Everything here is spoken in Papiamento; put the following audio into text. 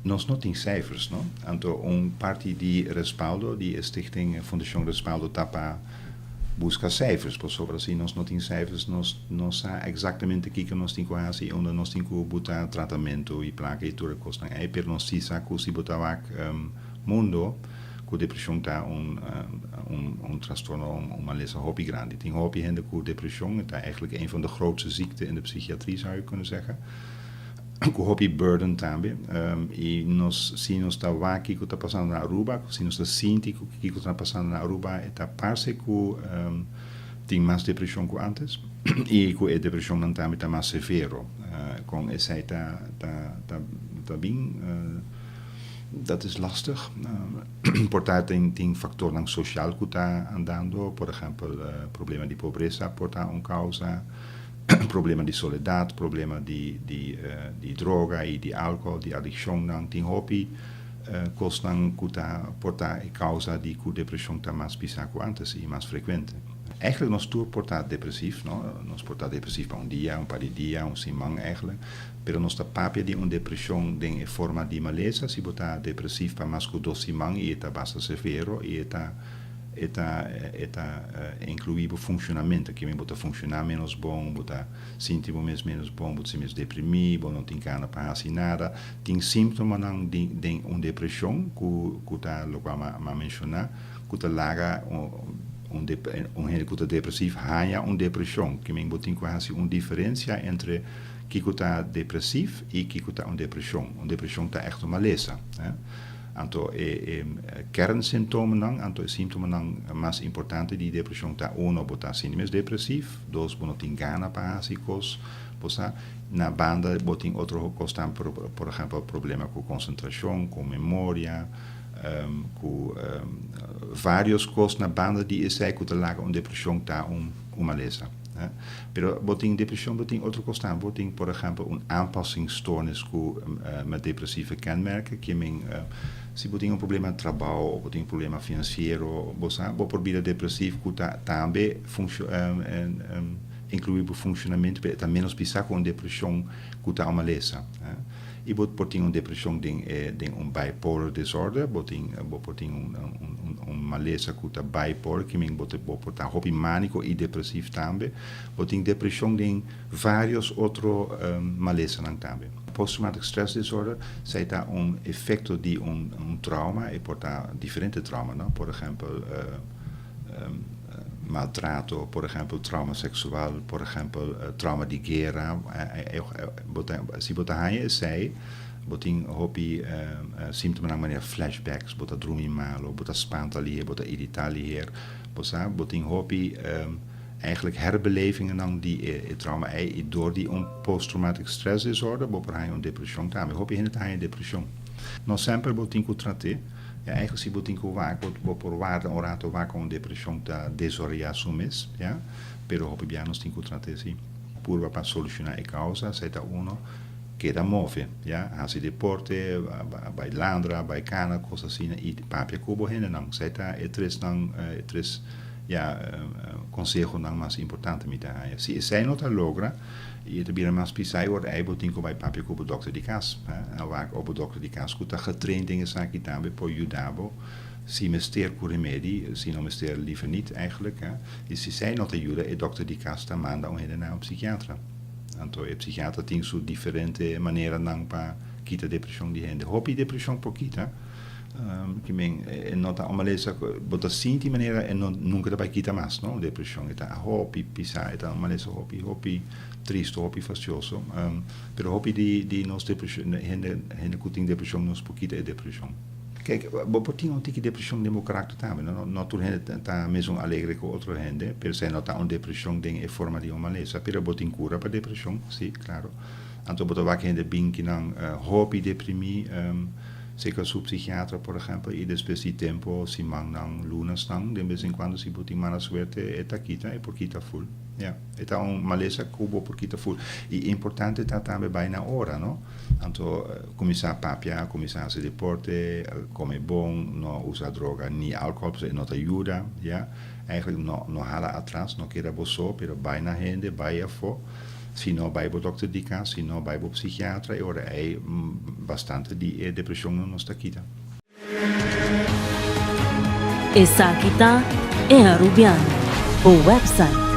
Nos no tin cijfers, no? Anto un parti di Respaldo, di Stichting Fundacion Respaldo, ta pa busca cijfers. Pasobra si nos no tin cijfers, nos no sa exactamente kico nos tin cu haci y unda nos tin cu buta tratamento y placa y tur e cosnan ey. Pero nos si sa cu si bo ta wak mundo, cu depresion ta un trastorno, un malesa hopi grandi. Tin hopi hende cu depresion, e ta eigenlijk een van de grootste ziekten in de psychiatrie, zou je kunnen zeggen. Cu hopi burden tambe. Y nos, si nos ta wak kico ta pasando na Aruba, si nos ta sinti kico ta pasando na Aruba, e ta parce cu tin mas depresion cu antes y cu e depresionnan tambe ta mas severo. Con esey ta bin, dat is lastig. Por ta tin factornan social cu ta andando, por ehempel, problema di pobresa por ta un causa, problema di soledad, problema di droga y di alcohol, di adiccionnan. Tin hopi cosnan cu ta por ta e causa di cu depresion ta mas pisa cu antes y mas frecuente. Eigenlijk nos tur por ta depresief, no? Nos por ta depresief pa un dia, un par di dia, un siman eigenlijk. Pero nos ta papia di un depresion den e forma di malesa si bo ta depresief pa mas cu 2 siman y e ta basta severo y e ta inclui bo funcionamento, cu bo ta funciona menos bon, bo ta sinti bo mes menos bon, bo ta sinti mes deprimi, bo no tin gana pa haci nada. Tin sintomanan di un depresion cu ta loke m'a menciona, cu ta laga un hende cu ta depresief haya un depresion, cu men bo tin cu haci un diferencia entre kico ta depresief y kico ta un depresion. Un depresion ta echt un malesa. Hè? Anto e kernsymptomen, anto e sintomanan mas importante di depresion ta: uno, bo ta sinti mes depresief; dos, bo no tin gana pa haci cos, bo sa. Na banda bo tin otro cos, por ehempel, problema cu concentracion, cu memoria, cu varios cos na banda di esey cu ta laga un depresion ta un malesa. Hè? Pero bo tin depresion, bo tin otro cos tambe. Bo tin, por ehempel, un aanpassingsstoornis cu met depressieve kenmerken. Cu men, si bo tin un problema di trabou of bo tin un problema financiero, bo sa, bo por bira depressief cu ta tambe inclui bo funcionamento, pero ta menos pisa cu un depresion cu ta un malesa. Hè? Y bo por tin un depresion den un bipolar disorder, bo por tin un malesa cu ta bipolar, cu men bo por ta hopi manico y depressief tambe. Bo tin depresion den varios otro malesanan tambe. Post-traumatic stress disorder, esey ta un efecto di un trauma, y por ta diferente trauma, no? Por ehempel, maltrato, por ehempel, trauma sexual, por ehempel, trauma di guera. Si bo ta haya esey, bo tin hopi sintomanan manera flashbacks, bo ta drumi malo, bo ta spanta liher, bo ta irita liher, bo sa, bo tin hopi eigenlijk herbelevingen di e trauma ey, y door di un post-traumatic stress disorder, bo por haya un depresion tambe. Hopi hende ta haya depresion. No semper bo tin cu trata. Ja, eigenlijk si bo tin cu wak, bo por warda un rato, wak un depresion ta desaroya su mes, ja? Pero hopi bia nos tin cu trata si. Purba pa soluciona e causa, esey ta uno, keda move, ja? Haci deporte, bay landa, bay cana, cos asina, y papia cu bo hendenan. Esey ta e tres, ja, consehonan mas importante mi ta haya. Si esey no ta logra, y ta bira mas pisa, y ora ey bo tin cu bay papia cu bo dokter di cas. Hè? Wak op bo dokter di cas cu ta getraind den esaki tambe por yuda bo. Si mester cu remedi, si no mester, liever niet eigenlijk. Hè? Y si esey no ta yuda, e dokter di cas ta manda un hende na un psikiatra. Anto e psikiatra tin su diferente maneranan pa kita depresion di hende. Hopi depresion por kita. Cu men no ta un malesa, bo ta sinti manera e no nunca ta bay kita mas, no? Depresion ta hopi pisa, ta un malesa hopi hopi triste, hopi fastioso. Pero hopi di nos depresion, hende cu tin depresion, nos por kita e depresion. Kijk, bo por tin un tiki depresion den bo karakter tambe, no? No tur hende ta mesun alegre cu otro hende, pero esey no ta un depresion den e forma di un malesa, pero bo tin cura pa depresion, si, claro. Anto bo ta wak hende bin cu nan hopi deprimi, zeker su psikiatra, por ehempel, y despues di tempo, simannan, lunasnan, de vez en cuando, si bo tin mala suerte, e ta kita, e por kita full. Ja, e ta un malesa cu bo por kita full. Y importante ta tambe bay na ora, no? Anto, cuminsa papia, cuminsa haci deporte, come bon, no usa droga ni alcohol, pasobra no ta yuda, ja? Eigenlijk no hala atras, no keda bo so, pero bay na hende, bay afo. Si no bai bo dokter di kas, si no bai bo psikiatra, e ora ei bastante di e depreshonnan nos ta kita. Esaki ta E Arubiano, bo website.